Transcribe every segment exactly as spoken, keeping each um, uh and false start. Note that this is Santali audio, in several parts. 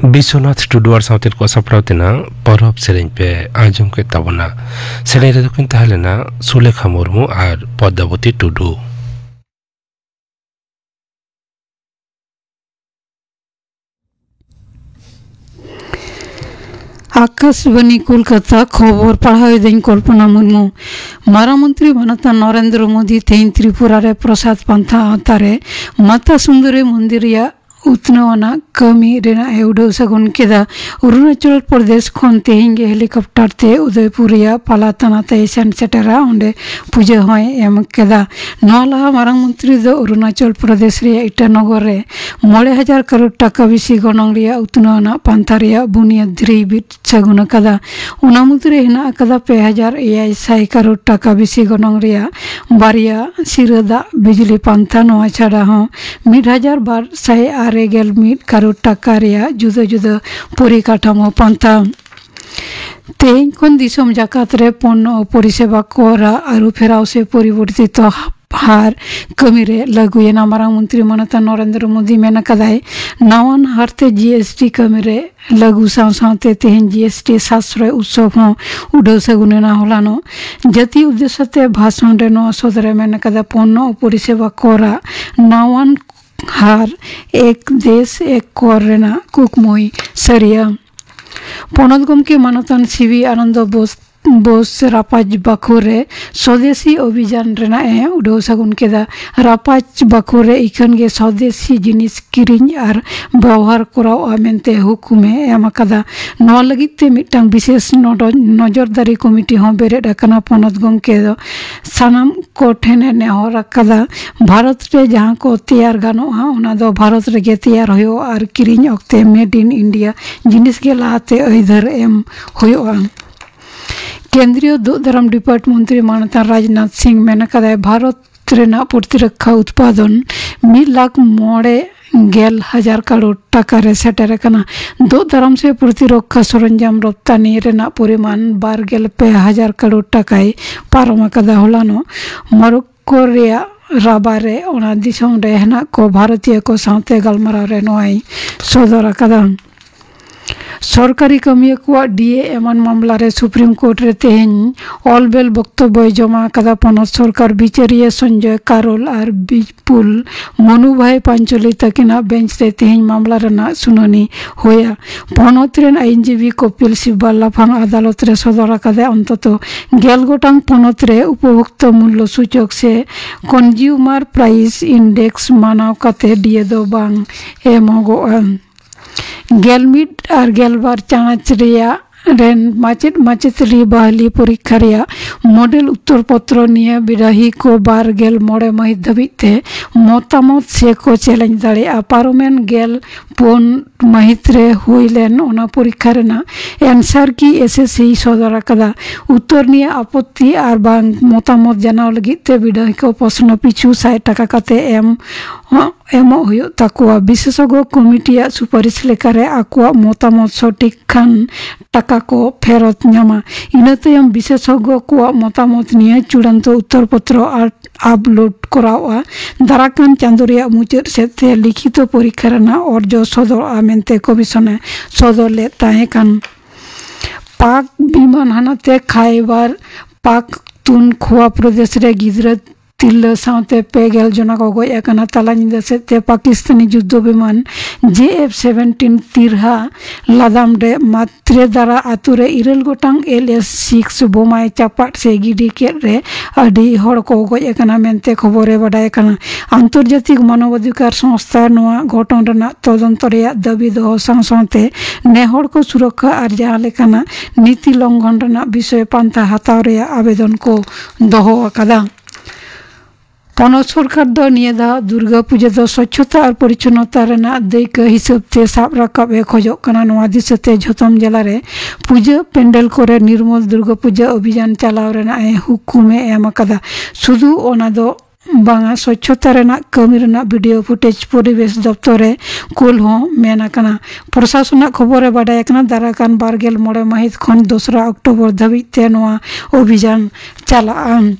ᱵᱤᱥᱥᱚᱱᱟᱛᱷ ᱴᱩᱰᱩ ᱟᱨ ᱥᱟᱶᱛᱮ ᱠᱚ ᱥᱟᱯᱲᱟᱣ ᱛᱮᱱᱟᱜ ᱯᱚᱨᱚᱵᱽ ᱥᱮᱨᱮᱧ ᱯᱮ ᱟᱸᱡᱚᱢ ᱠᱮᱫ ᱛᱟᱵᱚᱱᱟ᱾ ᱥᱮᱨᱮᱧ ᱨᱮᱫᱚ ᱠᱤᱱ ᱛᱟᱦᱮᱸ ᱞᱮᱱᱟ ᱥᱩᱞᱮᱠᱷᱟ ᱢᱩᱨᱢᱩ ᱟᱨ ᱯᱚᱫᱽᱫᱟᱵᱚᱛᱤ ᱴᱩᱰᱩ᱾ ᱟᱠᱟᱥᱵᱟᱱᱤ ᱠᱳᱞᱠᱟᱛᱟ, ᱠᱷᱚᱵᱚᱨ ᱯᱟᱲᱦᱟᱣ ᱮᱫᱟᱹᱧ ᱠᱚᱞᱯᱚᱱᱟ ᱢᱩᱨᱢᱩ᱾ ᱢᱟᱨᱟᱝ ᱢᱚᱱᱛᱨᱤ ᱢᱟᱱᱚᱛᱟᱱ ᱱᱚᱨᱮᱱᱫᱨᱚ ᱢᱳᱫᱤ ᱛᱮᱦᱮᱧ ᱛᱨᱤᱯᱩᱨᱟ ᱨᱮ ᱯᱨᱚᱥᱟᱫ ᱯᱟᱱᱛᱷᱟ ᱟᱣᱛᱟ ᱨᱮ ᱢᱟᱛᱟ ᱥᱩᱱᱫᱚᱨᱤ ᱢᱚᱱᱫᱤᱨ ᱨᱮᱭᱟᱜ ᱩᱛᱱᱟᱹᱣ ᱟᱱᱟᱜ ᱠᱟᱹᱢᱤ ᱨᱮᱱᱟᱜ ᱮ ᱩᱰᱟᱹᱣ ᱥᱟᱹᱜᱩᱱ ᱠᱮᱫᱟ᱾ ᱚᱨᱩᱱᱟᱪᱚᱞ ᱯᱨᱚᱫᱮᱥ ᱠᱷᱚᱱ ᱛᱮᱦᱮᱧ ᱜᱮ ᱦᱮᱞᱤᱠᱚᱯᱴᱟᱨ ᱛᱮ ᱩᱫᱚᱭᱯᱩᱨ ᱨᱮᱭᱟᱜ ᱯᱟᱞᱟ ᱛᱟᱱᱟ ᱛᱮᱭ ᱥᱮᱱ ᱥᱮᱴᱮᱨᱟ, ᱚᱸᱰᱮ ᱯᱩᱡᱟᱹ ᱦᱚᱸᱭ ᱮᱢ ᱠᱮᱫᱟ᱾ ᱱᱚᱣᱟ ᱞᱟᱦᱟ ᱢᱟᱨᱟᱝ ᱢᱚᱱᱛᱨᱤ ᱫᱚ ᱚᱨᱩᱱᱟᱪᱚᱞ ᱯᱨᱚᱫᱮᱥ ᱨᱮᱭᱟᱜ ᱤᱴᱟᱱᱚᱜᱚᱨ ᱨᱮ ᱢᱚᱬᱮ ᱦᱟᱡᱟᱨ ᱠᱟᱨᱳᱲ ᱴᱟᱠᱟ ᱵᱮᱥᱤ ᱜᱚᱱᱚᱝ ᱨᱮᱭᱟᱜ ᱩᱛᱱᱟᱹᱣ ᱟᱱᱟᱜ ᱯᱟᱱᱛᱷᱟ ᱨᱮᱭᱟᱜ ᱵᱩᱱᱤᱭᱟᱹᱫ ᱫᱷᱤᱨᱤᱭ ᱵᱤᱫ ᱥᱟᱹᱜᱩᱱ ᱟᱠᱟᱫᱟ᱾ ᱚᱱᱟ ᱢᱩᱫᱽᱨᱮ ᱦᱮᱱᱟᱜ ᱟᱠᱟᱫᱟ ᱯᱮ ᱦᱟᱡᱟᱨ ᱮᱭᱟᱭ ᱥᱟᱭ ᱠᱟᱨᱳᱲ ᱴᱟᱠᱟ ᱵᱮᱥᱤ ᱜᱚᱱᱚᱝ ᱨᱮᱭᱟᱜ ᱵᱟᱨᱭᱟ ᱥᱤᱨᱟᱹ ᱫᱟᱜ ᱵᱤᱡᱽᱞᱤ ᱯᱟᱱᱛᱷᱟ᱾ ᱱᱚᱣᱟ ᱪᱷᱟᱰᱟ ᱦᱚᱸ ᱢᱤᱫ ᱦᱟᱡᱟᱨ ᱵᱟᱨ ᱥᱟᱭ ᱟᱨᱮ ᱜᱮᱞ ᱢᱤᱫ ᱠᱟᱨᱳᱲ ᱴᱟᱠᱟ ᱨᱮᱭᱟᱜ ᱡᱩᱫᱟᱹ ᱡᱩᱫᱟᱹ ᱯᱚᱨᱤᱠᱟᱴᱷᱟᱢᱳ ᱯᱟᱱᱛᱷᱟ᱾ ᱛᱮᱦᱮᱧ ᱠᱷᱚᱱ ᱫᱤᱥᱚᱢ ᱡᱟᱠᱟᱛ ᱨᱮ ᱯᱚᱱᱱᱚ ᱚᱯᱚᱨᱤᱥᱮᱵᱟ ᱠᱚᱨ ᱟᱜ ᱟᱹᱨᱩ ᱯᱷᱮᱨᱟᱣ ᱥᱮ ᱯᱚᱨᱤᱵᱚᱨᱛᱤᱛᱚ ᱦᱟᱨ ᱠᱟᱹᱢᱤ ᱨᱮ ᱞᱟᱹᱜᱩᱭᱮᱱᱟ᱾ ᱢᱟᱨᱟᱝ ᱢᱚᱱᱛᱨᱤ ᱢᱟᱱᱚᱛᱟᱱ ᱱᱚᱨᱮᱱᱫᱨᱚ ᱢᱳᱫᱤ ᱢᱮᱱ ᱟᱠᱟᱫᱟᱭ, ᱱᱟᱣᱟᱱ ᱦᱟᱨ ᱛᱮ ᱡᱤ ᱮᱥ ᱴᱤ ᱠᱟᱹᱢᱤ ᱨᱮ ᱞᱟᱹᱜᱩ ᱥᱟᱶ ᱥᱟᱶᱛᱮ ᱛᱮᱦᱮᱧ ᱡᱤ ᱮᱥ ᱴᱤ ᱥᱟᱥᱨᱚᱭ ᱩᱛᱥᱚᱵ ᱦᱚᱸ ᱩᱰᱟᱹᱣ ᱥᱟᱹᱜᱩᱱ ᱮᱱᱟ ᱦᱚᱞᱟᱱᱚᱜ᱾ ᱡᱟᱹᱛᱤ ᱩᱫᱽᱫᱮᱥᱥᱚ ᱛᱮ ᱵᱷᱟᱥᱚᱱ ᱨᱮ ᱱᱚᱣᱟ ᱥᱚᱫᱚᱨᱮ ᱢᱮᱱ ᱟᱠᱟᱫᱟ, ᱯᱚᱱᱱᱚ ᱚᱯᱚᱨᱤᱥᱮᱵᱟ ᱠᱚᱨ ᱟᱜ ᱱᱟᱣᱟᱱ ᱦᱟᱨ ᱮᱠ ᱫᱮᱥ ᱮᱠ ᱠᱚᱨ ᱨᱮᱱᱟᱜ ᱠᱩᱠᱢᱩᱭ ᱥᱟᱹᱨᱤᱭᱟ᱾ ᱯᱚᱱᱚᱛ ᱜᱚᱢᱠᱮ ᱢᱟᱱᱚᱛᱟᱱ ᱥᱤ ᱵᱤ ᱟᱱᱚᱱᱫᱚ ᱵᱳᱥ, ᱵᱳᱥ ᱨᱟᱯᱟᱡᱽ ᱵᱟᱠᱷᱳ ᱨᱮ ᱥᱚᱫᱮᱥᱤ ᱚᱵᱷᱤᱡᱟᱱ ᱨᱮᱱᱟᱜ ᱮ ᱩᱰᱟᱹᱣ ᱥᱟᱹᱜᱩᱱ ᱠᱮᱫᱟ᱾ ᱨᱟᱯᱟᱡᱽ ᱵᱟᱠᱷᱳ ᱨᱮ ᱤᱠᱷᱟᱹᱱ ᱜᱮ ᱥᱚᱫᱮᱥᱤ ᱡᱤᱱᱤᱥ ᱠᱤᱨᱤᱧ ᱟᱨ ᱵᱮᱣᱦᱟᱨ ᱠᱚᱨᱟᱣ ᱟᱜ ᱢᱮᱱᱛᱮ ᱦᱩᱠᱩᱢ ᱮ ᱮᱢ ᱟᱠᱟᱫᱟ᱾ ᱱᱚᱣᱟ ᱞᱟᱹᱜᱤᱫ ᱛᱮ ᱢᱤᱫᱴᱟᱝ ᱵᱤᱥᱮᱥ ᱱᱚᱰᱚ-, ᱱᱚᱡᱚᱨᱫᱟᱨᱤ ᱠᱚᱢᱤᱴᱤ ᱦᱚᱸ ᱵᱮᱨᱮᱫ ᱟᱠᱟᱱᱟ᱾ ᱯᱚᱱᱚᱛ ᱜᱚᱢᱠᱮ ᱫᱚ ᱥᱟᱱᱟᱢ ᱠᱚ ᱴᱷᱮᱱ ᱮ ᱱᱮᱦᱚᱨ ᱟᱠᱟᱫᱟ, ᱵᱷᱟᱨᱚᱛ ᱨᱮ ᱡᱟᱦᱟᱸ ᱠᱚ ᱛᱮᱭᱟᱨ ᱜᱟᱱᱚᱜᱼᱟ, ᱚᱱᱟ ᱫᱚ ᱵᱷᱟᱨᱚᱛ ᱨᱮᱜᱮ ᱛᱮᱭᱟᱨ ᱦᱩᱭᱩᱜᱼᱟ ᱟᱨ ᱠᱤᱨᱤᱧ ᱚᱠᱛᱮ Made in India ᱡᱤᱱᱤᱥ ᱜᱮ ᱞᱟᱦᱟᱛᱮ ᱟᱹᱭᱫᱟᱹᱨ ᱮᱢ ᱦᱩᱭᱩᱜᱼᱟ᱾ ᱠᱮᱱᱫᱨᱤᱭᱚ ᱫᱩᱜ ᱫᱟᱨᱟᱢ ᱰᱤᱯᱟᱨᱴ ᱢᱚᱱᱛᱨᱤ ᱢᱟᱱᱚᱛᱟᱱ ᱨᱟᱡᱽᱱᱟᱛᱷ ᱥᱤᱝ ᱢᱮᱱ ᱟᱠᱟᱫᱟᱭ, ᱵᱷᱟᱨᱚᱛ ᱨᱮᱱᱟᱜ ᱯᱨᱚᱛᱤᱨᱚᱠᱠᱷᱟ ᱩᱛᱯᱟᱫᱚᱱ ᱢᱤᱫ ᱞᱟᱠᱷ ᱢᱚᱬᱮ ᱜᱮᱞ ᱦᱟᱡᱟᱨ ᱠᱟᱨᱳᱲ ᱴᱟᱠᱟ ᱨᱮ ᱥᱮᱴᱮᱨ ᱟᱠᱟᱱᱟ᱾ ᱫᱩᱜ ᱫᱟᱨᱟᱢ ᱥᱮ ᱯᱨᱚᱛᱤᱨᱚᱠᱠᱷᱟ ᱥᱚᱨᱚᱧᱡᱟᱢ ᱨᱚᱯᱛᱟᱱᱤ ᱨᱮᱱᱟᱜ ᱯᱚᱨᱤᱢᱟᱱ ᱵᱟᱨ ᱜᱮᱞ ᱯᱮ ᱦᱟᱡᱟᱨ ᱠᱟᱨᱳᱲ ᱴᱟᱠᱟᱭ ᱯᱟᱨᱚᱢ ᱟᱠᱟᱫᱟ᱾ ᱦᱚᱞᱟᱱᱚᱜ ᱢᱚᱨᱚᱠᱠᱳ ᱨᱮᱭᱟᱜ ᱨᱟᱵᱟ ᱨᱮ ᱚᱱᱟ ᱫᱤᱥᱚᱢ ᱨᱮ ᱦᱮᱱᱟᱜ ᱠᱚ ᱵᱷᱟᱨᱚᱛᱤᱭᱟᱹ ᱠᱚ ᱥᱟᱶᱛᱮ ᱜᱟᱞᱢᱟᱨᱟᱣ ᱨᱮ ᱱᱚᱣᱟᱭ ᱥᱚᱫᱚᱨ ᱟᱠᱟᱫᱟ᱾ ᱥᱚᱨᱠᱟᱨᱤ ᱠᱟᱹᱢᱤᱭᱟᱹ ᱠᱚᱣᱟᱜ ᱰᱤ ᱮ ᱮᱢᱟᱱ ᱢᱟᱢᱞᱟ ᱨᱮ ᱥᱩᱯᱨᱤᱢ ᱠᱳᱨᱴ ᱨᱮ ᱛᱮᱦᱮᱧ ᱚᱞ ᱵᱮᱞ ᱵᱚᱠᱛᱚᱵᱵᱚᱭ ᱡᱚᱢᱟ ᱟᱠᱟᱫᱟ ᱯᱚᱱᱚᱛ ᱥᱚᱨᱠᱟᱨ ᱵᱤᱪᱟᱹᱨᱤᱭᱟᱹ ᱥᱚᱧᱡᱚᱭ ᱠᱟᱨᱳᱞ ᱟᱨ ᱵᱤᱯᱩᱞ ᱢᱚᱱᱩ ᱵᱷᱟᱭ ᱯᱟᱧᱪᱚᱞᱤ ᱛᱟᱹᱠᱤᱱᱟᱜ ᱵᱮᱧᱪ ᱨᱮ ᱛᱮᱦᱮᱧ ᱢᱟᱢᱞᱟ ᱨᱮᱱᱟᱜ ᱥᱩᱱᱟᱹᱱᱤ ᱦᱩᱭᱟ᱾ ᱯᱚᱱᱚᱛ ᱨᱮᱱ ᱟᱭᱤᱱᱡᱤᱵᱤ ᱠᱚᱯᱤᱞ ᱥᱤᱵᱵᱟᱞ ᱞᱟᱯᱷᱟᱝ ᱟᱫᱟᱞᱚᱛ ᱨᱮ ᱥᱚᱫᱚᱨ ᱟᱠᱟᱫᱟᱭ ᱚᱱᱛᱚᱛᱚ ᱜᱮᱞ ᱜᱚᱴᱟᱝ ᱯᱚᱱᱚᱛ ᱨᱮ ᱩᱯᱚᱵᱷᱳᱠᱛᱟ ᱢᱩᱞᱞᱚ ᱥᱩᱪᱚᱠ ᱥᱮ ᱠᱚᱱᱡᱩᱢᱟᱨ ᱯᱨᱟᱭᱤᱥ ᱤᱱᱰᱮᱠᱥ ᱢᱟᱱᱟᱣ ᱠᱟᱛᱮ ᱰᱤ ᱮ ᱫᱚ ᱵᱟᱝ ᱮᱢᱚᱜᱚᱜᱼᱟ᱾ ᱜᱮᱞ ᱢᱤᱫ ᱟᱨ ᱜᱮᱞ ᱵᱟᱨ ᱪᱟᱱᱟᱪ ᱨᱮᱭᱟᱜ ᱨᱮᱱ ᱢᱟᱪᱮᱫ ᱢᱟᱪᱮᱛᱟᱹᱱᱤ ᱵᱟᱦᱟᱞᱤ ᱯᱚᱨᱤᱠᱠᱷᱟ ᱨᱮᱭᱟᱜ ᱢᱚᱰᱮᱞ ᱩᱛᱛᱚᱨ ᱯᱚᱛᱨᱚ ᱱᱤᱭᱟᱹ ᱵᱤᱰᱟᱹᱦᱤ ᱠᱚ ᱵᱟᱨ ᱜᱮᱞ ᱢᱚᱬᱮ ᱢᱟᱹᱦᱤᱛ ᱫᱷᱟᱹᱵᱤᱡ ᱛᱮ ᱢᱚᱛᱟᱢᱚᱛ ᱥᱮ ᱠᱚ ᱪᱮᱞᱮᱧ ᱫᱟᱲᱮᱭᱟᱜᱼᱟ᱾ ᱯᱟᱨᱚᱢᱮᱱ ᱜᱮᱞ ᱯᱩᱱ ᱢᱟᱹᱦᱤᱛ ᱨᱮ ᱦᱩᱭ ᱞᱮᱱ ᱚᱱᱟ ᱯᱚᱨᱤᱠᱠᱷᱟ ᱨᱮᱱᱟᱜ ᱮᱱᱥᱟᱨ ᱠᱤ ᱮᱥ ᱮᱥ ᱥᱤ ᱥᱚᱫᱚᱨ ᱟᱠᱟᱫᱟ᱾ ᱩᱛᱛᱚᱨ ᱱᱤᱭᱟᱹ ᱟᱯᱚᱛᱛᱤ ᱟᱨ ᱵᱟᱝ ᱢᱚᱛᱟᱢᱚᱛ ᱡᱟᱱᱟᱣ ᱞᱟᱹᱜᱤᱫ ᱛᱮ ᱵᱤᱰᱟᱹᱦᱤ ᱠᱚ ᱯᱚᱥᱱᱚ ᱯᱤᱪᱷᱩ ᱥᱟᱭ ᱴᱟᱠᱟ ᱠᱟᱛᱮ ᱮᱢ ᱮᱢᱚᱜ ᱦᱩᱭᱩᱜ ᱛᱟᱠᱚᱣᱟ᱾ ᱵᱤᱥᱮᱥᱚᱜᱽᱜᱚ ᱠᱚᱢᱤᱴᱤᱭᱟᱜ ᱥᱩᱯᱟᱨᱤᱥ ᱞᱮᱠᱟᱨᱮ ᱟᱠᱚᱣᱟᱜ ᱢᱚᱛᱟᱢᱚᱛ ᱥᱚᱴᱷᱤᱠ ᱠᱷᱟᱱ ᱴᱟᱠᱟ ᱠᱚ ᱯᱷᱮᱨᱚᱛ ᱧᱟᱢᱟ᱾ ᱤᱱᱟᱹ ᱛᱟᱭᱚᱢ ᱵᱤᱥᱮᱥᱚᱜᱽᱜᱚ ᱠᱚᱣᱟᱜ ᱢᱚᱛᱟᱢᱚᱛ ᱱᱤᱭᱟᱹ ᱪᱩᱲᱟᱱᱛᱚ ᱩᱛᱛᱚᱨ ᱯᱚᱛᱨᱚ ᱟᱨ ᱟᱯᱞᱳᱰ ᱠᱚᱨᱟᱣᱚᱜᱼᱟ᱾ ᱫᱟᱨᱟᱠᱟᱱ ᱪᱟᱸᱫᱳ ᱨᱮᱭᱟᱜ ᱢᱩᱪᱟᱹᱫ ᱥᱮᱫ ᱛᱮ ᱞᱤᱠᱷᱤᱛᱚ ᱯᱚᱨᱤᱠᱠᱷᱟ ᱨᱮᱱᱟᱜ ᱚᱨᱡᱚ ᱥᱚᱫᱚᱨᱚᱜᱼᱟ ᱢᱮᱱᱛᱮ ᱠᱚᱢᱤᱥᱚᱱ ᱮ ᱥᱚᱫᱚᱨ ᱞᱮᱫ ᱛᱟᱦᱮᱸ ᱠᱟᱱ᱾ ᱯᱟᱠ ᱵᱤᱢᱟᱱ ᱦᱟᱱᱟᱛᱮ ᱠᱷᱟᱭᱵᱟᱨ ᱯᱟᱠᱛᱩᱱᱠᱷᱣᱟ ᱯᱨᱚᱫᱮᱥ ᱨᱮ ᱜᱤᱫᱽᱨᱟᱹ ᱛᱤᱨᱞᱟᱹ ᱥᱟᱶᱛᱮ ᱯᱮ ᱜᱮᱞ ᱡᱚᱱᱟ ᱠᱚ ᱜᱚᱡ ᱟᱠᱟᱱᱟ᱾ ᱛᱟᱞᱟ ᱧᱤᱫᱟᱹ ᱥᱮᱫ ᱛᱮ ᱯᱟᱠᱤᱥᱛᱟᱱᱤ ᱡᱩᱫᱽᱫᱷᱚ ᱵᱤᱢᱟᱱ ᱡᱮ ᱮᱯᱷ ᱥᱮᱵᱷᱮᱱᱴᱤᱱ ᱛᱤᱨᱦᱟ ᱞᱟᱫᱟᱢ ᱨᱮ ᱢᱟᱛᱨᱮᱫᱟᱨᱟ ᱟᱛᱳ ᱨᱮ ᱤᱨᱟᱹᱞ ᱜᱚᱴᱟᱝ ᱮᱞ ᱮᱥ ᱥᱤᱠᱥ ᱵᱳᱢᱟᱭ ᱪᱟᱯᱟᱫ ᱥᱮ ᱜᱤᱰᱤ ᱠᱮᱫ ᱨᱮ ᱟᱹᱰᱤ ᱦᱚᱲ ᱠᱚ ᱜᱚᱡ ᱟᱠᱟᱱᱟ ᱢᱮᱱᱛᱮ ᱠᱷᱚᱵᱚᱨ ᱨᱮ ᱵᱟᱰᱟᱭ ᱟᱠᱟᱱᱟ᱾ ᱟᱱᱛᱚᱨᱡᱟᱛᱤᱠ ᱢᱟᱱᱚᱵᱟᱫᱷᱤᱠᱟᱨ ᱥᱚᱝᱥᱛᱷᱟ ᱱᱚᱣᱟ ᱜᱷᱚᱴᱚᱱ ᱨᱮᱱᱟᱜ ᱛᱚᱫᱚᱱᱛᱚ ᱨᱮᱭᱟᱜ ᱫᱟᱹᱵᱤ ᱫᱚᱦᱚ ᱥᱟᱶ ᱥᱟᱶᱛᱮ ᱱᱮ ᱦᱚᱲ ᱠᱚ ᱥᱩᱨᱚᱠᱠᱷᱟ ᱟᱨ ᱡᱟᱦᱟᱸ ᱞᱮᱠᱟᱱᱟᱜ ᱱᱤᱛᱤ ᱞᱚᱝᱜᱷᱚᱱ ᱨᱮᱱᱟᱜ ᱵᱤᱥᱚᱭ ᱯᱟᱱᱛᱷᱟ ᱦᱟᱛᱟᱣ ᱨᱮᱭᱟᱜ ᱟᱵᱮᱫᱚᱱ ᱠᱚ ᱫᱚᱦᱚ ᱟᱠᱟᱫᱟ᱾ ᱯᱚᱱᱚᱛ ᱥᱚᱨᱠᱟᱨ ᱫᱚ ᱱᱤᱭᱟᱹ ᱫᱷᱟᱣ ᱫᱩᱨᱜᱟ ᱯᱩᱡᱟᱹ ᱫᱚ ᱥᱚᱪᱪᱷᱚᱛᱟ ᱟᱨ ᱯᱚᱨᱤᱪᱷᱚᱱᱱᱚᱛᱟ ᱨᱮᱱᱟᱜ ᱫᱟᱹᱭᱠᱟᱹ ᱦᱤᱥᱟᱹᱵ ᱛᱮ ᱥᱟᱵ ᱨᱟᱠᱟᱵ ᱮ ᱠᱷᱚᱡᱚᱜ ᱠᱟᱱᱟ᱾ ᱱᱚᱣᱟ ᱫᱤᱥᱟᱹ ᱛᱮ ᱡᱷᱚᱛᱚᱢ ᱡᱮᱞᱟ ᱨᱮ ᱯᱩᱡᱟᱹ ᱯᱮᱱᱰᱮᱞ ᱠᱚᱨᱮ ᱱᱤᱨᱢᱚᱞ ᱫᱩᱨᱜᱟ ᱯᱩᱡᱟᱹ ᱚᱵᱷᱤᱡᱟᱱ ᱪᱟᱞᱟᱣ ᱨᱮᱱᱟᱜ ᱮ ᱦᱩᱠᱩᱢ ᱮ ᱮᱢ ᱟᱠᱟᱫᱟ᱾ ᱥᱩᱫᱷᱩ ᱚᱱᱟ ᱫᱚ ᱵᱟᱝᱟ, ᱥᱚᱪᱪᱷᱚᱛᱟ ᱨᱮᱱᱟᱜ ᱠᱟᱹᱢᱤ ᱨᱮᱱᱟᱜ ᱵᱷᱤᱰᱤᱭᱳ ᱯᱷᱩᱴᱮᱡᱽ ᱯᱚᱨᱤᱵᱮᱥ ᱫᱚᱯᱛᱚᱨ ᱨᱮ ᱠᱩᱞ ᱦᱚᱸ ᱢᱮᱱ ᱟᱠᱟᱱᱟ᱾ ᱯᱨᱚᱥᱟᱥᱚᱱᱟᱜ ᱠᱷᱚᱵᱚᱨ ᱨᱮ ᱵᱟᱰᱟᱭ ᱟᱠᱟᱱᱟ, ᱫᱟᱨᱟᱭ ᱠᱟᱱ ᱵᱟᱨ ᱜᱮᱞ ᱢᱚᱬᱮ ᱢᱟᱹᱦᱤᱛ ᱠᱷᱚᱱ ᱫᱚᱥᱨᱟ ᱚᱠᱴᱳᱵᱚᱨ ᱫᱷᱟᱹᱵᱤᱡ ᱛᱮ ᱱᱚᱣᱟ ᱚᱵᱷᱤᱡᱟᱱ ᱪᱟᱞᱟᱜᱼᱟ᱾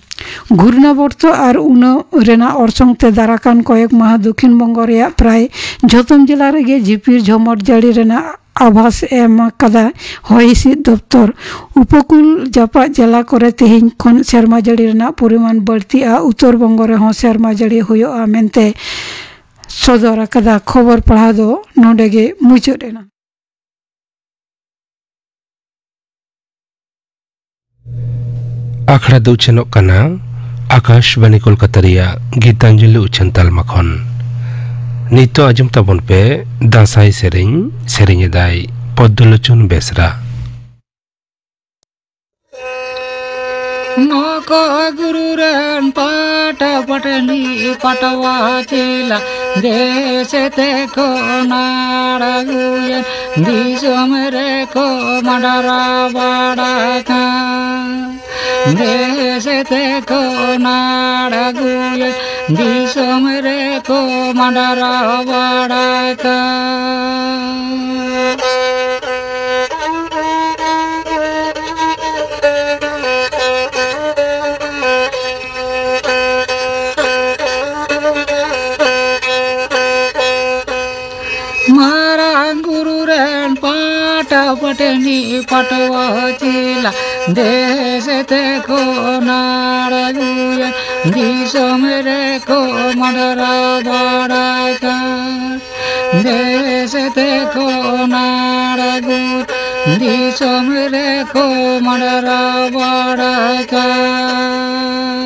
ᱜᱷᱩᱨᱱᱟᱵᱚᱨᱛᱚ ᱟᱨ ᱩᱱᱟᱹᱜ ᱨᱮᱱᱟᱜ ᱚᱨᱥᱚᱝ ᱛᱮ ᱫᱟᱨᱟᱠᱟᱱ ᱠᱚᱭᱮᱠ ᱢᱟᱦᱟ ᱫᱚᱠᱷᱤᱱ ᱵᱚᱝᱜᱚ ᱨᱮᱭᱟᱜ ᱯᱨᱟᱭ ᱡᱷᱚᱛᱚᱢ ᱡᱮᱞᱟ ᱨᱮᱜᱮ ᱡᱷᱤᱯᱤᱨ ᱡᱷᱚᱢᱚᱨ ᱡᱟᱹᱲᱤ ᱨᱮᱱᱟᱜ ᱟᱵᱷᱟᱥ ᱮᱢ ᱟᱠᱟᱫᱟ ᱦᱚᱭ ᱦᱤᱸᱥᱤᱫ ᱫᱚᱯᱛᱚᱨ᱾ ᱩᱯᱚᱠᱩᱞ ᱡᱟᱯᱟᱜ ᱡᱮᱞᱟ ᱠᱚᱨᱮ ᱛᱮᱦᱮᱧ ᱠᱷᱚᱱ ᱥᱮᱨᱢᱟ ᱡᱟᱹᱲᱤ ᱨᱮᱱᱟᱜ ᱯᱚᱨᱤᱢᱟᱱ ᱵᱟᱹᱲᱛᱤᱜᱼᱟ᱾ ᱩᱛᱛᱚᱨ ᱵᱚᱝᱜᱚ ᱨᱮᱦᱚᱸ ᱥᱮᱨᱢᱟ ᱡᱟᱹᱲᱤ ᱦᱩᱭᱩᱜᱼᱟ ᱢᱮᱱᱛᱮ ᱥᱚᱫᱚᱨ ᱟᱠᱟᱫᱟ᱾ ᱠᱷᱚᱵᱚᱨ ᱯᱟᱲᱦᱟᱣ ᱫᱚ ᱱᱚᱰᱮ ᱜᱮ ᱢᱩᱪᱟᱹᱫ ᱮᱱᱟ᱾ ᱟᱠᱷᱲᱟ ᱫᱚ ᱩᱪᱷᱟᱹᱱᱚᱜ ᱠᱟᱱᱟ ᱟᱠᱟᱥᱵᱟᱱᱤ ᱠᱳᱞᱠᱟᱛᱟ ᱨᱮᱭᱟᱜ ᱜᱤᱛᱟᱧᱡᱚᱞᱤ ᱩᱪᱷᱟᱹᱱ ᱛᱟᱞᱢᱟ ᱠᱷᱚᱱ᱾ ᱱᱤᱛᱚᱜ ᱟᱸᱡᱚᱢ ᱛᱟᱵᱚᱱ ᱯᱮ ᱫᱟᱸᱥᱟᱭ ᱥᱮᱨᱮᱧ, ᱥᱮᱨᱮᱧ ᱮᱫᱟᱭ ᱯᱚᱫᱽᱫᱚᱞᱳᱪᱚᱱ ᱵᱮᱥᱨᱟ᱾ ᱱᱚᱠᱚ ᱜᱩᱨᱩ ᱨᱮᱱ ᱯᱟᱴᱟ ᱯᱟᱴᱱᱤ ᱯᱟᱴᱣᱟ ᱪᱮᱞᱟ, ᱫᱮᱥ ᱛᱮᱠᱚ ᱱᱟᱲ ᱟᱹᱜᱩᱭᱮᱱ, ᱫᱤᱥᱚᱢ ᱨᱮᱠᱚ ᱢᱟᱰᱨᱟ ᱵᱟᱲᱟ ᱠᱟᱱ᱾ ᱫᱮᱥ ᱛᱮᱠᱚ ᱱᱟᱲ ᱟᱹᱜᱩᱭᱮᱱ, ᱫᱤᱥᱚᱢ ᱨᱮᱠᱚ ᱢᱟᱰᱨᱟ ᱵᱟᱲᱟ ᱠᱟᱱ᱾ ᱢᱟᱨᱟᱝ ᱜᱩᱨᱩ ᱨᱮᱱ ᱯᱟᱴᱟ ᱯᱟᱴᱱᱤ ᱯᱟᱴᱣᱟ ᱪᱮᱞᱟ, ᱫᱮᱥ ᱛᱮᱠᱚ ᱱᱟᱲ ᱟᱹᱜᱩᱭᱮᱱ, ᱫᱤᱥᱚᱢ ᱨᱮᱠᱚ ᱢᱟᱰᱨᱟ ᱵᱟᱲᱟ ᱠᱟᱱ᱾ ᱫᱮᱥ ᱛᱮᱠᱚ ᱱᱟᱲ ᱟᱹᱜᱩ, ᱫᱤᱥᱚᱢ ᱨᱮᱠᱚ ᱢᱟᱰᱨᱟ ᱵᱟᱲᱟ ᱠᱟᱱ᱾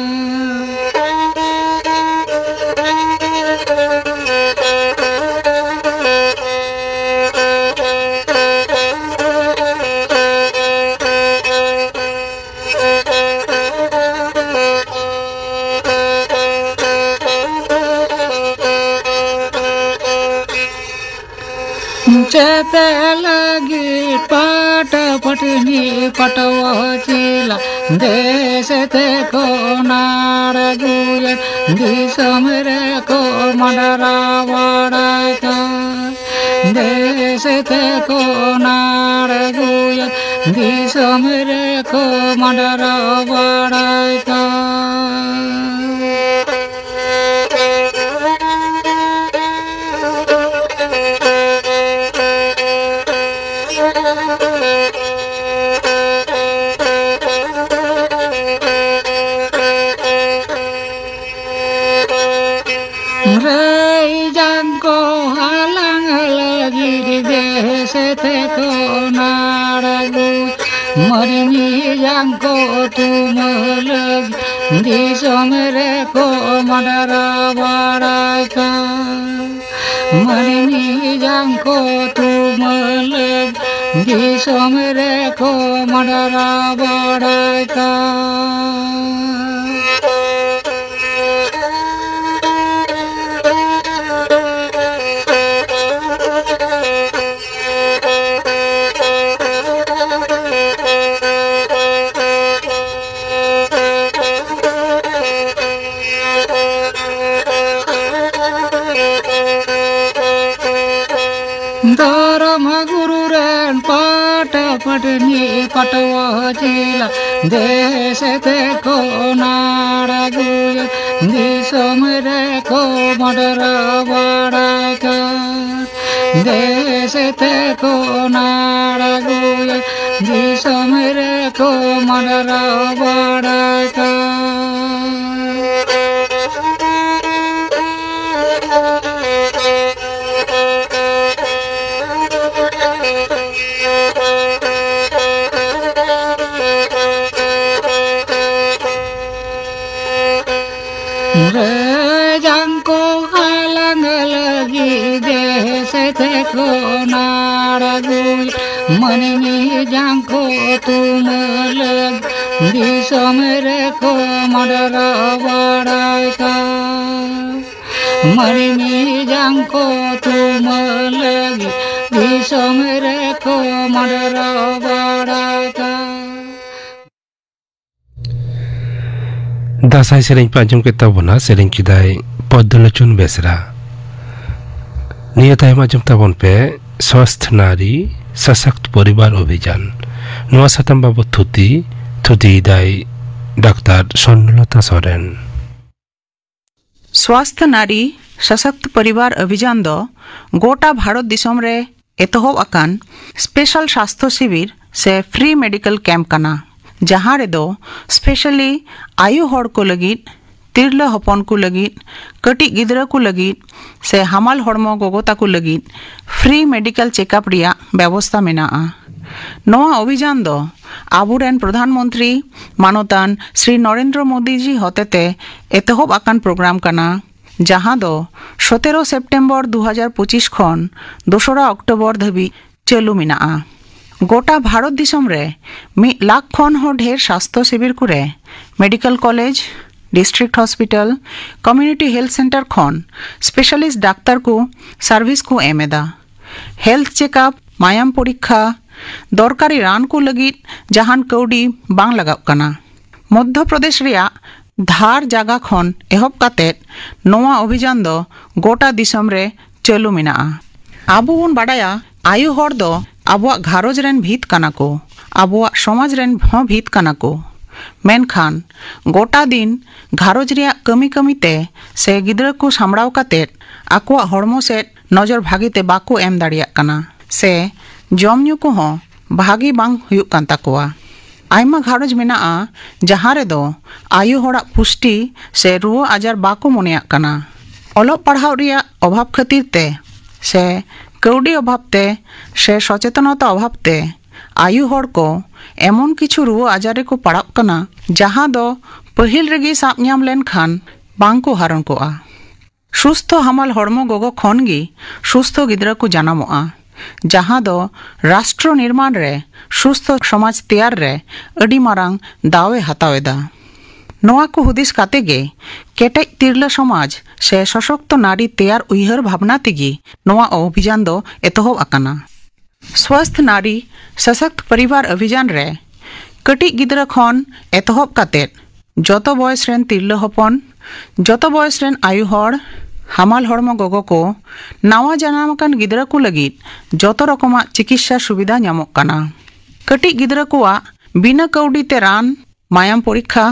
ᱪᱮᱛᱮ ᱞᱟᱹᱜᱤᱫ ᱯᱟᱴ ᱯᱟᱹᱴᱱᱤ ᱯᱟᱴᱣᱟ ᱪᱮᱞᱟ, ᱫᱮᱥ ᱛᱮᱠᱚ ᱱᱟᱲ ᱟᱹᱜᱩᱭᱮᱱ, ᱫᱤᱥᱚᱢ ᱨᱮᱠᱚ ᱢᱟᱰᱨᱟ ᱵᱟᱲᱟᱭ ᱠᱟᱱ᱾ ᱫᱮᱥ ᱛᱮᱠᱚ ᱱᱟᱲ ᱟᱹᱜᱩᱭᱮᱱ, ᱫᱤᱥᱚᱢ ᱨᱮᱠᱚ ᱢᱟᱰᱨᱟ ᱵᱟᱲᱟᱭ ᱠᱟᱱ᱾ ᱢᱟᱹᱱᱢᱤ ᱡᱟᱝ ᱠᱚ ᱛᱩᱢᱟᱹᱞ ᱫᱤᱥᱚᱢ ᱨᱮᱠᱚ ᱢᱟᱰᱨᱟ ᱵᱟᱲᱟᱭ ᱠᱟᱱ᱾ ᱢᱟᱹᱱᱢᱤ ᱡᱟᱝ ᱠᱚ ᱛᱩᱢᱟᱹᱞ ᱫᱤᱥᱚᱢ ᱨᱮᱠᱚ ᱢᱟᱰᱨᱟ ᱵᱟᱲᱟᱭ ᱠᱟᱱ᱾ ᱫᱷᱚᱨᱚᱢ ᱜᱩᱨᱩ ᱨᱮᱱ ᱯᱟᱴ ᱯᱟᱹᱴᱱᱤ ᱯᱟᱴᱣᱟ ᱪᱤᱞᱟ ᱫᱮᱥ ᱛᱮᱠᱚ ᱱᱟᱲᱟᱜᱩᱭᱟ, ᱫᱤᱥᱚᱢ ᱨᱮᱠᱚ ᱢᱟᱰᱨᱟ ᱵᱟᱲᱟᱭ ᱠᱟᱱ᱾ ᱫᱮᱥ ᱛᱮᱠᱚ ᱱᱟᱲᱟᱜᱩᱭᱟ, ᱫᱤᱥᱚᱢ ᱨᱮᱠᱚ ᱢᱟᱰᱨᱟ ᱵᱟᱲᱟᱭ ᱠᱟᱱ᱾ ᱨᱮ ᱡᱟᱝ ᱠᱚ ᱦᱟᱞᱟᱝ ᱞᱟᱹᱜᱤᱫ ᱫᱮᱥ ᱛᱮᱠᱚ ᱱᱟᱲᱟᱜᱩᱭ᱾ ᱢᱟᱹᱱᱢᱤ ᱡᱟᱝ ᱠᱚ ᱛᱩᱢᱟᱹᱞ ᱞᱟᱹᱜᱤᱫ ᱫᱤᱥᱚᱢ ᱨᱮᱠᱚ ᱢᱟᱰᱨᱟ ᱵᱟᱲᱟᱭ ᱠᱟᱱ᱾ ᱢᱟᱹᱱᱢᱤ ᱡᱟᱝ ᱠᱚ ᱛᱩᱢᱟᱹᱞ ᱞᱟᱹᱜᱤᱫ ᱫᱤᱥᱚᱢ ᱨᱮᱠᱚ ᱢᱟᱰᱨᱟ ᱵᱟᱲᱟᱭ ᱠᱟᱱ᱾ ᱫᱟᱸᱥᱟᱭ ᱥᱮᱨᱮᱧ ᱯᱮ ᱟᱸᱡᱚᱢ ᱠᱮᱫ ᱛᱟᱵᱚᱱᱟ, ᱥᱮᱨᱮᱧ ᱠᱮᱫᱟᱭ ᱯᱚᱫᱽᱫᱚᱞᱳᱪᱚᱱ ᱵᱮᱥᱨᱟ᱾ ᱱᱤᱭᱟᱹ ᱛᱟᱭᱚᱢ ᱟᱸᱡᱚᱢ ᱛᱟᱵᱚᱱ ᱯᱮ ᱥᱣᱟᱥᱛᱷ ᱱᱟᱨᱤ ᱥᱚᱥᱚᱠᱛ ᱯᱚᱨᱤᱵᱟᱨ ᱚᱵᱷᱤᱡᱟᱱ᱾ ᱱᱚᱣᱟ ᱥᱟᱛᱟᱢ ᱵᱟᱵᱚᱛ ᱛᱷᱩᱛᱤ, ᱛᱷᱩᱛᱤᱭᱮᱫᱟᱭ ᱰᱟᱠᱛᱟᱨ ᱥᱚᱨᱱᱚᱞᱚᱛᱟ ᱥᱚᱨᱮᱱ᱾ ᱥᱣᱟᱥᱛᱷ ᱱᱟᱨᱤ ᱥᱚᱥᱚᱠᱛ ᱯᱚᱨᱤᱵᱟᱨ ᱚᱵᱷᱤᱡᱟᱱ ᱫᱚ ᱜᱚᱴᱟ ᱵᱷᱟᱨᱚᱛ ᱫᱤᱥᱚᱢ ᱨᱮ ᱮᱛᱚᱦᱚᱵ ᱟᱠᱟᱱ ᱥᱯᱮᱥᱟᱞ ᱥᱟᱥᱛᱷᱚ ᱥᱤᱵᱤᱨ ᱥᱮ ᱯᱷᱨᱤ ᱢᱮᱰᱤᱠᱟᱞ ᱠᱮᱢᱯ ᱠᱟᱱᱟ, ᱡᱟᱦᱟᱸ ᱨᱮᱫᱚ ᱥᱯᱮᱥᱟᱞᱤ ᱟᱭᱳ ᱦᱚᱲ ᱠᱚ ᱞᱟᱹᱜᱤᱫ, ᱛᱤᱨᱞᱟᱹ ᱦᱚᱯᱚᱱ ᱠᱚ ᱞᱟᱹᱜᱤᱫ, ᱠᱟᱹᱴᱤᱡ ᱜᱤᱫᱽᱨᱟᱹ ᱠᱚ ᱞᱟᱹᱜᱤᱫ ᱥᱮ ᱦᱟᱢᱟᱞ ᱦᱚᱲᱢᱚ ᱜᱚᱜᱚ ᱛᱟᱠᱚ ᱞᱟᱹᱜᱤᱫ ᱯᱷᱨᱤ ᱢᱮᱰᱤᱠᱟᱞ ᱪᱮᱠᱟᱯ ᱨᱮᱭᱟᱜ ᱵᱮᱵᱚᱥᱛᱟ ᱢᱮᱱᱟᱜᱼᱟ᱾ ᱱᱚᱣᱟ ᱚᱵᱷᱤᱡᱟᱱ ᱫᱚ ᱟᱵᱚᱨᱮᱱ ᱯᱨᱚᱫᱷᱟᱱ ᱢᱚᱱᱛᱨᱤ ᱢᱟᱱᱚᱛᱟᱱ ᱥᱨᱤ ᱱᱚᱨᱮᱱᱫᱨᱚ ᱢᱳᱫᱤ ᱡᱤ ᱦᱚᱛᱮᱛᱮ ᱮᱛᱚᱦᱚᱵ ᱟᱠᱟᱱ ᱯᱨᱳᱜᱨᱟᱢ ᱠᱟᱱᱟ, ᱡᱟᱦᱟᱸ ᱫᱚ ᱥᱚᱛᱮᱨᱚ ᱥᱮᱯᱴᱮᱢᱵᱚᱨ ᱫᱩ ᱦᱟᱡᱟᱨ ᱯᱚᱸᱪᱤᱥ ᱠᱷᱚᱱ ᱫᱚᱥᱨᱟ ᱚᱠᱴᱳᱵᱚᱨ ᱫᱷᱟᱹᱵᱤᱡ ᱪᱟᱹᱞᱩ ᱢᱮᱱᱟᱜᱼᱟ᱾ ᱜᱚᱴᱟ ᱵᱷᱟᱨᱚᱛ ᱫᱤᱥᱚᱢ ᱨᱮ ᱢᱤᱫ ᱞᱟᱠᱷ ᱠᱷᱚᱱ ᱦᱚᱸ ᱰᱷᱮᱨ ᱥᱟᱥᱛᱷᱚ ᱥᱤᱵᱤᱨ ᱠᱚᱨᱮ, medical college, district hospital, community health centre ᱠᱷᱚᱱ ᱥᱯᱮᱥᱟᱞᱤᱥᱴ ᱰᱟᱠᱛᱟᱨ ᱠᱚ ᱥᱟᱨᱵᱷᱤᱥ ᱠᱚ ᱮᱢ ᱮᱫᱟ᱾ ᱦᱮᱞᱛᱷ ᱪᱮᱠᱟᱯ, ᱢᱟᱭᱟᱢ ᱯᱚᱨᱤᱠᱠᱷᱟ, ᱫᱚᱨᱠᱟᱨᱤ ᱨᱟᱱ ᱠᱚ ᱞᱟᱹᱜᱤᱫ ᱡᱟᱦᱟᱱ ᱠᱟᱹᱣᱰᱤ ᱵᱟᱝ ᱞᱟᱜᱟᱜ ᱠᱟᱱᱟ᱾ ᱢᱚᱫᱽᱫᱷᱚ ᱯᱨᱚᱫᱮᱥ ᱨᱮᱭᱟᱜ ᱫᱷᱟᱨ ᱡᱟᱭᱜᱟ ᱠᱷᱚᱱ ᱮᱦᱚᱵ ᱠᱟᱛᱮ ᱱᱚᱣᱟ ᱚᱵᱷᱤᱡᱟᱱ ᱫᱚ ᱜᱚᱴᱟ ᱫᱤᱥᱚᱢ ᱨᱮ ᱪᱟᱹᱞᱩ ᱢᱮᱱᱟᱜᱼᱟ᱾ ᱟᱵᱚ ᱵᱚᱱ ᱵᱟᱰᱟᱭᱟ, ᱟᱭᱳ ᱦᱚᱲ ᱫᱚ ᱟᱵᱚᱣᱟᱜ ᱜᱷᱟᱨᱚᱸᱡᱽ ᱨᱮᱱ ᱵᱷᱤᱛ ᱠᱟᱱᱟ ᱠᱚ, ᱟᱵᱚᱣᱟᱜ ᱥᱚᱢᱟᱡᱽ ᱨᱮᱱ ᱦᱚᱸ ᱵᱷᱤᱛ ᱠᱟᱱᱟ ᱠᱚ᱾ ᱢᱮᱱᱠᱷᱟᱱ ᱜᱚᱴᱟ ᱫᱤᱱ ᱜᱷᱟᱨᱚᱸᱡᱽ ᱨᱮᱭᱟᱜ ᱠᱟᱹᱢᱤ ᱠᱟᱹᱢᱤ ᱛᱮ ᱥᱮ ᱜᱤᱫᱽᱨᱟᱹ ᱠᱚ ᱥᱟᱢᱵᱲᱟᱣ ᱠᱟᱛᱮ ᱟᱠᱚᱣᱟᱜ ᱦᱚᱲᱢᱚ ᱥᱮᱫ ᱱᱚᱡᱚᱨ ᱵᱷᱟᱜᱤ ᱛᱮ ᱵᱟᱠᱚ ᱮᱢ ᱫᱟᱲᱮᱭᱟᱜ ᱠᱟᱱᱟ ᱥᱮ ᱡᱚᱢ ᱧᱩ ᱠᱚᱦᱚᱸ ᱵᱷᱟᱜᱤ ᱵᱟᱝ ᱦᱩᱭᱩᱜ ᱠᱟᱱ ᱛᱟᱠᱚᱣᱟ᱾ ᱟᱭᱢᱟ ᱜᱷᱟᱨᱚᱸᱡᱽ ᱢᱮᱱᱟᱜᱼᱟ, ᱡᱟᱦᱟᱸ ᱨᱮᱫᱚ ᱟᱭᱳ ᱦᱚᱲᱟᱜ ᱯᱩᱥᱴᱤ ᱥᱮ ᱨᱩᱣᱟᱹ ᱟᱡᱟᱨ ᱵᱟᱠᱚ ᱢᱚᱱᱮᱭᱟᱜ ᱠᱟᱱᱟ᱾ ᱚᱞᱚᱜ ᱯᱟᱲᱦᱟᱣ ᱨᱮᱭᱟᱜ ᱚᱵᱷᱟᱵᱽ ᱠᱷᱟᱹᱛᱤᱨ ᱛᱮ ᱥᱮ ᱠᱟᱹᱣᱰᱤ ᱚᱵᱷᱟᱵᱽ ᱛᱮ ᱥᱮ ᱥᱚᱪᱮᱛᱚᱱᱚᱛᱟ ᱚᱵᱷᱟᱵᱽ ᱛᱮ ᱟᱭᱳ ᱦᱚᱲ ᱠᱚ ᱮᱢᱚᱱ ᱠᱤᱪᱷᱩ ᱨᱩᱣᱟᱹ ᱟᱡᱟᱨ ᱨᱮᱠᱚ ᱯᱟᱲᱟᱜ ᱠᱟᱱᱟ, ᱡᱟᱦᱟᱸ ᱫᱚ ᱯᱟᱹᱦᱤᱞ ᱨᱮᱜᱮ ᱥᱟᱵ ᱧᱟᱢ ᱞᱮᱱᱠᱷᱟᱱ ᱵᱟᱝ ᱠᱚ ᱦᱟᱨᱚᱱ ᱠᱚᱜᱼᱟ᱾ ᱥᱩᱥᱛᱷᱚ ᱦᱟᱢᱟᱞ ᱦᱚᱲᱢᱚ ᱜᱚᱜᱚ ᱠᱷᱚᱱ ᱜᱮ ᱥᱩᱥᱛᱷᱚ ᱜᱤᱫᱽᱨᱟᱹ ᱠᱚ ᱡᱟᱱᱟᱢᱚᱜᱼᱟ, ᱡᱟᱦᱟᱸ ᱫᱚ ᱨᱟᱥᱴᱨᱚ ᱱᱤᱨᱢᱟᱬ ᱨᱮ ᱥᱩᱥᱛᱷᱚ ᱥᱚᱢᱟᱡᱽ ᱛᱮᱭᱟᱨ ᱨᱮ ᱟᱹᱰᱤ ᱢᱟᱨᱟᱝ ᱫᱟᱣ ᱮ ᱦᱟᱛᱟᱣ ᱮᱫᱟ᱾ ᱱᱚᱣᱟ ᱠᱚ ᱦᱩᱫᱤᱥ ᱠᱟᱛᱮ ᱜᱮ ᱠᱮᱴᱮᱡ ᱛᱤᱨᱞᱟᱹ ᱥᱚᱢᱟᱡᱽ ᱥᱮ ᱥᱚᱥᱚᱠᱛᱚ ᱱᱟᱨᱤ ᱛᱮᱭᱟᱨ ᱩᱭᱦᱟᱹᱨ ᱵᱷᱟᱵᱽᱱᱟ ᱛᱮᱜᱮ ᱱᱚᱣᱟ ᱚᱵᱷᱤᱡᱟᱱ ᱫᱚ ᱮᱛᱚᱦᱚᱵ ᱟᱠᱟᱱᱟ᱾ ᱥᱣᱟᱥᱛᱷ ᱱᱟᱨᱤ ᱥᱚᱥᱚᱠᱛ ᱯᱚᱨᱤᱵᱟᱨ ᱚᱵᱷᱤᱡᱟᱱ ᱨᱮ ᱠᱟᱹᱴᱤᱡ ᱜᱤᱫᱽᱨᱟᱹ ᱠᱷᱚᱱ ᱮᱛᱚᱦᱚᱵ ᱠᱟᱛᱮ ᱡᱚᱛᱚ ᱵᱚᱭᱮᱥ ᱨᱮᱱ ᱛᱤᱨᱞᱟᱹ ᱦᱚᱯᱚᱱ, ᱡᱚᱛᱚ ᱵᱚᱭᱮᱥ ᱨᱮᱱ ᱟᱭᱳ ᱦᱚᱲ, ᱦᱟᱢᱟᱞ ᱦᱚᱲᱢᱚ ᱜᱚᱜᱚ ᱠᱚ, ᱱᱟᱣᱟ ᱡᱟᱱᱟᱢ ᱟᱠᱟᱱ ᱜᱤᱫᱽᱨᱟᱹ ᱠᱚ ᱞᱟᱹᱜᱤᱫ ᱡᱚᱛᱚ ᱨᱚᱠᱚᱢᱟᱜ ᱪᱤᱠᱤᱛᱥᱟ ᱥᱩᱵᱤᱫᱷᱟ ᱧᱟᱢᱚᱜ ᱠᱟᱱᱟ᱾ ᱠᱟᱹᱴᱤᱡ ᱜᱤᱫᱽᱨᱟᱹ ᱠᱚᱣᱟᱜ ᱵᱤᱱᱟᱹ ᱠᱟᱹᱣᱰᱤ ᱛᱮ ᱨᱟᱱ, ᱢᱟᱭᱟᱢ ᱯᱚᱨᱤᱠᱠᱷᱟ,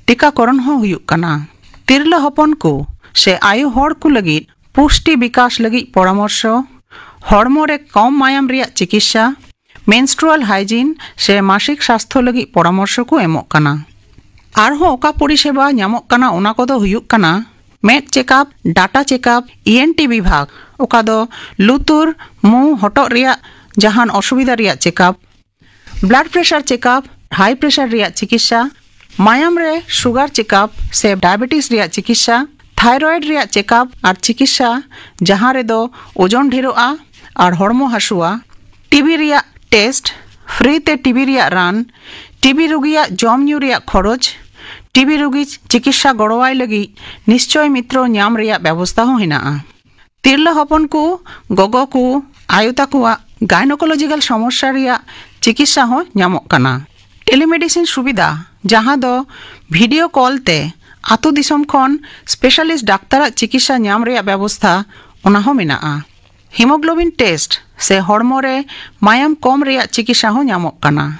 ᱴᱤᱠᱟᱠᱚᱨᱚᱱ ᱦᱚᱸ ᱦᱩᱭᱩᱜ ᱠᱟᱱᱟ᱾ ᱛᱤᱨᱞᱟᱹ ᱦᱚᱯᱚᱱ ᱠᱚ ᱥᱮ ᱟᱭᱳ ᱦᱚᱲ ᱠᱚ ᱞᱟᱹᱜᱤᱫ ᱯᱩᱥᱴᱤ ᱵᱤᱠᱟᱥ ᱞᱟᱹᱜᱤᱫ ᱯᱚᱨᱟᱢᱚᱨᱥᱚ, ᱦᱚᱲᱢᱚ ᱨᱮ ᱠᱚᱢ ᱢᱟᱭᱟᱢ ᱨᱮᱭᱟᱜ ᱪᱤᱠᱤᱛᱥᱟ, ᱢᱮᱱᱥᱴᱨᱩᱣᱟᱞ ᱦᱟᱭᱡᱤᱱ ᱥᱮ ᱢᱟᱥᱤᱠ ᱥᱟᱥᱛᱷᱚ ᱞᱟᱹᱜᱤᱫ ᱯᱚᱨᱟᱢᱚᱨᱥᱚ ᱠᱚ ᱮᱢᱚᱜ ᱠᱟᱱᱟ᱾ ᱟᱨᱦᱚᱸ ᱚᱠᱟ ᱯᱚᱨᱤᱥᱮᱵᱟ ᱧᱟᱢᱚᱜ ᱠᱟᱱᱟ, ᱚᱱᱟ ᱠᱚᱫᱚ ᱦᱩᱭᱩᱜ ᱠᱟᱱᱟ ᱢᱮᱫ checkup, data checkup, E N T ᱵᱤᱵᱷᱟᱜᱽ, ᱚᱠᱟ ᱫᱚ ᱞᱩᱛᱩᱨ, ᱢᱩ, ᱦᱚᱴᱚᱜ ᱨᱮᱭᱟᱜ ᱡᱟᱦᱟᱱ ᱚᱥᱩᱵᱤᱫᱷᱟ ᱨᱮᱭᱟᱜ checkup, blood pressure checkup, high pressure ᱨᱮᱭᱟᱜ ᱪᱤᱠᱤᱛᱥᱟ, ᱢᱟᱭᱟᱢ ᱨᱮ sugar checkup ᱥᱮ diabetes ᱨᱮᱭᱟᱜ ᱪᱤᱠᱤᱛᱥᱟ, thyroid ᱨᱮᱭᱟᱜ checkup ᱟᱨ ᱪᱤᱠᱤᱛᱥᱟ, ᱡᱟᱦᱟᱸ ᱨᱮᱫᱚ ᱳᱡᱚᱱ ᱰᱷᱮᱨᱚᱜᱼᱟ ᱟᱨ ᱦᱚᱲᱢᱚ ᱦᱟᱹᱥᱩᱣᱟ, ᱴᱤᱵᱤ ᱨᱮᱭᱟᱜ test, free ᱛᱮ ᱴᱤᱵᱤ ᱨᱮᱭᱟᱜ ᱨᱟᱱ, ᱴᱤᱵᱤ ᱨᱩᱜᱤᱭᱟᱜ ᱡᱚᱢ ᱧᱩ ᱨᱮᱭᱟᱜ ᱠᱷᱚᱨᱚᱪ, ᱴᱤᱵᱤ ᱨᱩᱜᱤ ᱪᱤᱠᱤᱛᱥᱟ ᱜᱚᱲᱚᱣᱟᱭ ᱞᱟᱹᱜᱤᱫ ᱱᱤᱥᱪᱚᱭ ᱢᱤᱛᱨᱚ ᱧᱟᱢ ᱨᱮᱭᱟᱜ ᱵᱮᱵᱚᱥᱛᱟ ᱦᱚᱸ ᱦᱮᱱᱟᱜᱼᱟ᱾ ᱛᱤᱨᱞᱟᱹ ᱦᱚᱯᱚᱱ ᱠᱚ, ᱜᱚᱜᱚ ᱠᱚ, ᱟᱭᱳ ᱛᱟᱠᱚᱣᱟᱜ gynecological ᱥᱚᱢᱚᱥᱥᱟ ᱨᱮᱭᱟᱜ ᱪᱤᱠᱤᱛᱥᱟ ᱦᱚᱸ ᱧᱟᱢᱚᱜ ᱠᱟᱱᱟ᱾ Telemedicine ᱥᱩᱵᱤᱫᱷᱟ, ᱡᱟᱦᱟᱸ ᱫᱚ video call ᱛᱮ ᱟᱛᱳ ᱫᱤᱥᱚᱢ ᱠᱷᱚᱱ specialist ᱰᱟᱠᱛᱟᱨᱟᱜ ᱪᱤᱠᱤᱛᱥᱟ ᱧᱟᱢ ᱨᱮᱭᱟᱜ ᱵᱮᱵᱚᱥᱛᱷᱟ, ᱚᱱᱟ ᱦᱚᱸ ᱢᱮᱱᱟᱜᱼᱟ᱾ hemoglobin test ᱥᱮ ᱦᱚᱲᱢᱚ ᱨᱮ ᱢᱟᱭᱟᱢ ᱠᱚᱢ ᱨᱮᱭᱟᱜ ᱪᱤᱠᱤᱛᱥᱟ ᱦᱚᱸ ᱧᱟᱢᱚᱜ ᱠᱟᱱᱟ᱾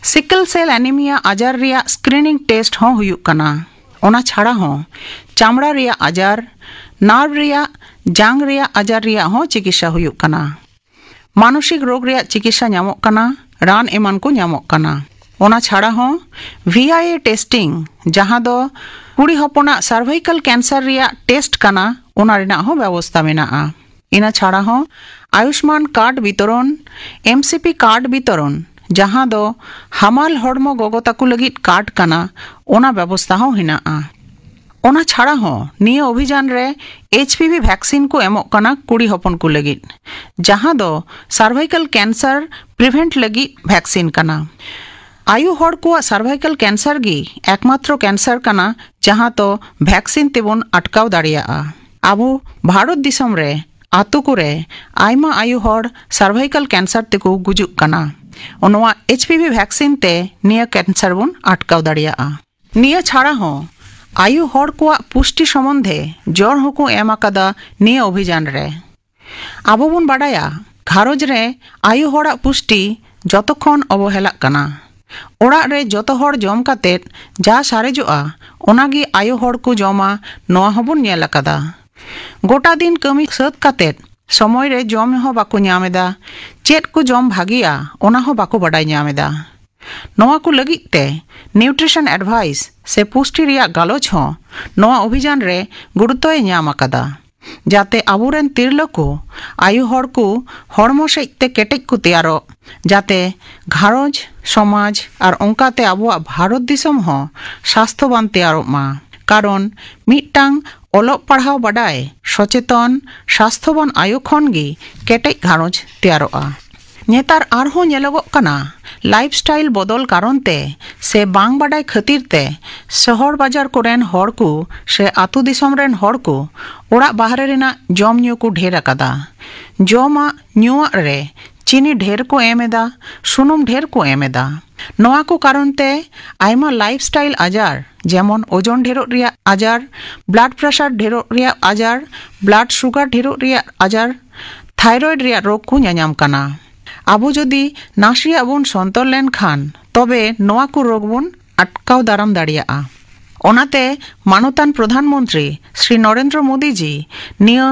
sickle cell anemia ᱟᱡᱟᱨ ᱨᱮᱭᱟᱜ screening test ᱦᱚᱸ ᱦᱩᱭᱩᱜ ᱠᱟᱱᱟ᱾ ᱚᱱᱟ ᱪᱷᱟᱲᱟ ᱦᱚᱸ ᱪᱟᱢᱲᱟ ᱨᱮᱭᱟᱜ ᱟᱡᱟᱨ, nerve ᱨᱮᱭᱟᱜ, ᱡᱟᱝ ᱨᱮᱭᱟᱜ ᱟᱡᱟᱨ ᱨᱮᱭᱟᱜ ᱦᱚᱸ ᱪᱤᱠᱤᱛᱥᱟ ᱦᱩᱭᱩᱜ ᱠᱟᱱᱟ᱾ ᱢᱟᱱᱚᱥᱤᱠ ᱨᱳᱜᱽ ᱨᱮᱭᱟᱜ ᱪᱤᱠᱤᱛᱥᱟ ᱧᱟᱢᱚᱜ ᱠᱟᱱᱟ, ᱨᱟᱱ ᱮᱢᱟᱱ ᱠᱚ ᱧᱟᱢᱚᱜ ᱠᱟᱱᱟ᱾ ᱚᱱᱟ ᱪᱷᱟᱲᱟ ᱦᱚᱸ V I A testing, ᱡᱟᱦᱟᱸ ᱫᱚ ᱠᱩᱲᱤ ᱦᱚᱯᱚᱱᱟᱜ cervical cancer ᱨᱮᱭᱟᱜ test ᱠᱟᱱᱟ, ᱚᱱᱟ ᱨᱮᱱᱟᱜ ᱦᱚᱸ ᱵᱮᱵᱚᱥᱛᱟ ᱢᱮᱱᱟᱜᱼᱟ᱾ ᱤᱱᱟᱹ ᱪᱷᱟᱲᱟ ᱦᱚᱸ Ayushman card Vitran, M C P card Vitran, ᱡᱟᱦᱟᱸ ᱫᱚ ᱦᱟᱢᱟᱞ ᱦᱚᱲᱢᱚ ᱜᱚᱜᱚ ᱛᱟᱠᱚ ᱞᱟᱹᱜᱤᱫ card ᱠᱟᱱᱟ, ᱚᱱᱟ ᱵᱮᱵᱚᱥᱛᱟ ᱦᱚᱸ ᱦᱮᱱᱟᱜᱼᱟ᱾ ᱚᱱᱟ ᱪᱷᱟᱲᱟ ᱦᱚᱸ ᱱᱤᱭᱟᱹ ᱚᱵᱷᱤᱡᱟᱱ ᱨᱮ H P V vaccine ᱠᱚ ᱮᱢᱚᱜ ᱠᱟᱱᱟ ᱠᱩᱲᱤ ᱦᱚᱯᱚᱱ ᱠᱚ ᱞᱟᱹᱜᱤᱫ, ᱡᱟᱦᱟᱸ ᱫᱚ cervical cancer prevent ᱞᱟᱹᱜᱤᱫ vaccine ᱠᱟᱱᱟ᱾ ᱟᱭᱩ ᱦᱚᱲ ᱠᱚᱣᱟᱜ cervical cancer ᱜᱮ ᱮᱠᱢᱟᱛᱨᱚ cancer ᱠᱟᱱᱟ, ᱡᱟᱦᱟᱸ ᱫᱚ vaccine ᱛᱮᱵᱚᱱ ᱟᱴᱠᱟᱣ ᱫᱟᱲᱮᱭᱟᱜᱼᱟ᱾ ᱟᱵᱚ ᱵᱷᱟᱨᱚᱛ ᱫᱤᱥᱚᱢ ᱨᱮ ᱟᱛᱳ ᱠᱚᱨᱮ ᱟᱭᱢᱟ ᱟᱭᱩ ᱦᱚᱲ cervical cancer ᱛᱮᱠᱚ ᱜᱩᱡᱩᱜ ᱠᱟᱱᱟ᱾ ᱱᱚᱣᱟ H P V vaccine ᱛᱮ ᱱᱤᱭᱟᱹ cancer ᱵᱚᱱ ᱟᱴᱠᱟᱣ ᱫᱟᱲᱮᱭᱟᱜᱼᱟ᱾ ᱱᱤᱭᱟᱹ ᱪᱷᱟᱲᱟ ᱦᱚᱸ ᱟᱭᱩ ᱦᱚᱲ ᱠᱚᱣᱟᱜ ᱯᱩᱥᱴᱤ ᱥᱚᱢᱚᱱᱫᱷᱮ ᱡᱚᱨ ᱦᱚᱸᱠᱚ ᱮᱢ ᱟᱠᱟᱫᱟ ᱱᱤᱭᱟᱹ ᱚᱵᱷᱤᱡᱟᱱ ᱨᱮ᱾ ᱟᱵᱚ ᱵᱚᱱ ᱵᱟᱰᱟᱭᱟ, ᱜᱷᱟᱨᱚᱸᱡᱽ ᱨᱮ ᱟᱭᱩ ᱦᱚᱲᱟᱜ ᱯᱩᱥᱴᱤ ᱡᱚᱛᱚ ᱠᱷᱚᱱ ᱚᱵᱚᱦᱮᱞᱟᱜ ᱠᱟᱱᱟ᱾ ᱚᱲᱟᱜ ᱨᱮ ᱡᱚᱛᱚ ᱦᱚᱲ ᱡᱚᱢ ᱠᱟᱛᱮᱫ ᱡᱟ ᱥᱟᱨᱮᱡᱚᱜᱼᱟ, ᱚᱱᱟᱜᱮ ᱟᱭᱳ ᱦᱚᱲ ᱠᱚ ᱡᱚᱢᱟ, ᱱᱚᱣᱟ ᱦᱚᱸᱵᱚᱱ ᱧᱮᱞ ᱟᱠᱟᱫᱟ᱾ ᱜᱚᱴᱟ ᱫᱤᱱ ᱠᱟᱹᱢᱤ ᱥᱟᱹᱛ ᱠᱟᱛᱮᱫ ᱥᱚᱢᱚᱭ ᱨᱮ ᱡᱚᱢ ᱦᱚᱸ ᱵᱟᱠᱚ ᱧᱟᱢ ᱮᱫᱟ, ᱪᱮᱫ ᱠᱚ ᱡᱚᱢ ᱵᱷᱟᱜᱮᱭᱟ, ᱚᱱᱟ ᱦᱚᱸ ᱵᱟᱠᱚ ᱵᱟᱰᱟᱭ ᱧᱟᱢ ᱮᱫᱟ᱾ ᱱᱚᱣᱟ ᱠᱚ ᱞᱟᱹᱜᱤᱫ ᱛᱮ nutrition advice ᱥᱮ ᱯᱩᱥᱴᱤ ᱨᱮᱭᱟᱜ ᱜᱟᱞᱚᱪ ᱦᱚᱸ ᱱᱚᱣᱟ ᱚᱵᱷᱤᱡᱟᱱ ᱨᱮ ᱜᱩᱨᱩᱛᱚᱭ ᱧᱟᱢ ᱟᱠᱟᱫᱟ᱾ ᱡᱟᱛᱮ ᱟᱵᱚᱨᱮᱱ ᱛᱤᱨᱞᱟᱹ ᱠᱚ, ᱟᱭᱳ ᱦᱚᱲ ᱠᱚ ᱦᱚᱲᱢᱚ ᱥᱮᱫ ᱛᱮ ᱠᱮᱴᱮᱡ ᱠᱚ ᱛᱮᱭᱟᱨᱚᱜ, ᱡᱟᱛᱮ ᱜᱷᱟᱨᱚᱸᱡᱽ, ᱥᱚᱢᱟᱡᱽ ᱟᱨ ᱚᱱᱠᱟᱛᱮ ᱟᱵᱚᱣᱟᱜ ᱵᱷᱟᱨᱚᱛ ᱫᱤᱥᱚᱢ ᱦᱚᱸ ᱥᱟᱥᱛᱷᱚᱵᱟᱱ ᱛᱮᱭᱟᱨᱚᱜ ᱢᱟ᱾ ᱠᱟᱨᱚᱱ ᱢᱤᱫᱴᱟᱝ ᱚᱞᱚᱜ ᱯᱟᱲᱦᱟᱣ ᱵᱟᱰᱟᱭ, ᱥᱚᱪᱮᱛᱚᱱ, ᱥᱟᱥᱛᱷᱚᱵᱟᱱ ᱟᱭᱳ ᱠᱷᱚᱱ ᱜᱮ ᱠᱮᱴᱮᱡ ᱜᱷᱟᱨᱚᱸᱡᱽ ᱛᱮᱭᱟᱨᱚᱜᱼᱟ᱾ ᱱᱮᱛᱟᱨ ᱟᱨᱦᱚᱸ ᱧᱮᱞᱚᱜᱚᱜ ᱠᱟᱱᱟ, ᱞᱟᱭᱤᱯᱷ ᱥᱴᱟᱭᱤᱞ ᱵᱚᱫᱚᱞ ᱠᱟᱨᱚᱱ ᱛᱮ ᱥᱮ ᱵᱟᱝ ᱵᱟᱰᱟᱭ ᱠᱷᱟᱹᱛᱤᱨ ᱛᱮ ᱥᱚᱦᱚᱨ ᱵᱟᱡᱟᱨ ᱠᱚᱨᱮᱱ ᱦᱚᱲ ᱠᱚ ᱥᱮ ᱟᱹᱛᱩ ᱫᱤᱥᱚᱢ ᱨᱮᱱ ᱦᱚᱲ ᱠᱚ ᱚᱲᱟᱜ ᱵᱟᱦᱨᱮ ᱨᱮᱱᱟᱜ ᱡᱚᱢ ᱧᱩ ᱠᱚ ᱰᱷᱮᱨ ᱟᱠᱟᱫᱟ᱾ ᱡᱚᱢᱟᱜ ᱧᱩᱣᱟᱜ ᱨᱮ ᱪᱤᱱᱤ ᱰᱷᱮᱨ ᱠᱚ ᱮᱢ ᱮᱫᱟ, ᱥᱩᱱᱩᱢ ᱰᱷᱮᱨ ᱠᱚ ᱮᱢ ᱮᱫᱟ᱾ ᱱᱚᱣᱟ ᱠᱚ ᱠᱟᱨᱚᱱ ᱛᱮ ᱟᱭᱢᱟ ᱞᱟᱭᱤᱯᱷ ᱥᱴᱟᱭᱤᱞ ᱟᱡᱟᱨ, ᱡᱮᱢᱚᱱ ᱳᱡᱚᱱ ᱰᱷᱮᱨᱚᱜ ᱨᱮᱭᱟᱜ ᱟᱡᱟᱨ, ᱵᱞᱟᱰ ᱯᱨᱮᱥᱟᱨ ᱰᱷᱮᱨᱚᱜ ᱨᱮᱭᱟᱜ ᱟᱡᱟᱨ, ᱵᱞᱟᱰ ᱥᱩᱜᱟᱨ ᱰᱷᱮᱨᱚᱜ ᱨᱮᱭᱟᱜ ᱟᱡᱟᱨ, ᱛᱷᱟᱭᱨᱚᱭᱮᱰ ᱨᱮᱭᱟᱜ ᱨᱳᱜᱽ ᱠᱚ ᱧᱟᱧᱟᱢ ᱠᱟᱱᱟ᱾ ᱟᱵᱚ ᱡᱩᱫᱤ ᱱᱟᱥᱮᱭᱟᱜ ᱵᱚᱱ ᱥᱚᱱᱛᱚᱨ ᱞᱮᱱᱠᱷᱟᱱ, ᱛᱚᱵᱮ ᱱᱚᱣᱟ ᱠᱚ ᱨᱳᱜᱽ ᱵᱚᱱ ᱟᱴᱠᱟᱣ ᱫᱟᱨᱟᱢ ᱫᱟᱲᱮᱭᱟᱜᱼᱟ᱾ ᱚᱱᱟᱛᱮ ᱢᱟᱱᱚᱛᱟᱱ ᱯᱨᱚᱫᱷᱟᱱ ᱢᱚᱱᱛᱨᱤ ᱥᱨᱤ ᱱᱚᱨᱮᱱᱫᱨᱚ ᱢᱳᱫᱤ ᱡᱤ ᱱᱤᱭᱟᱹ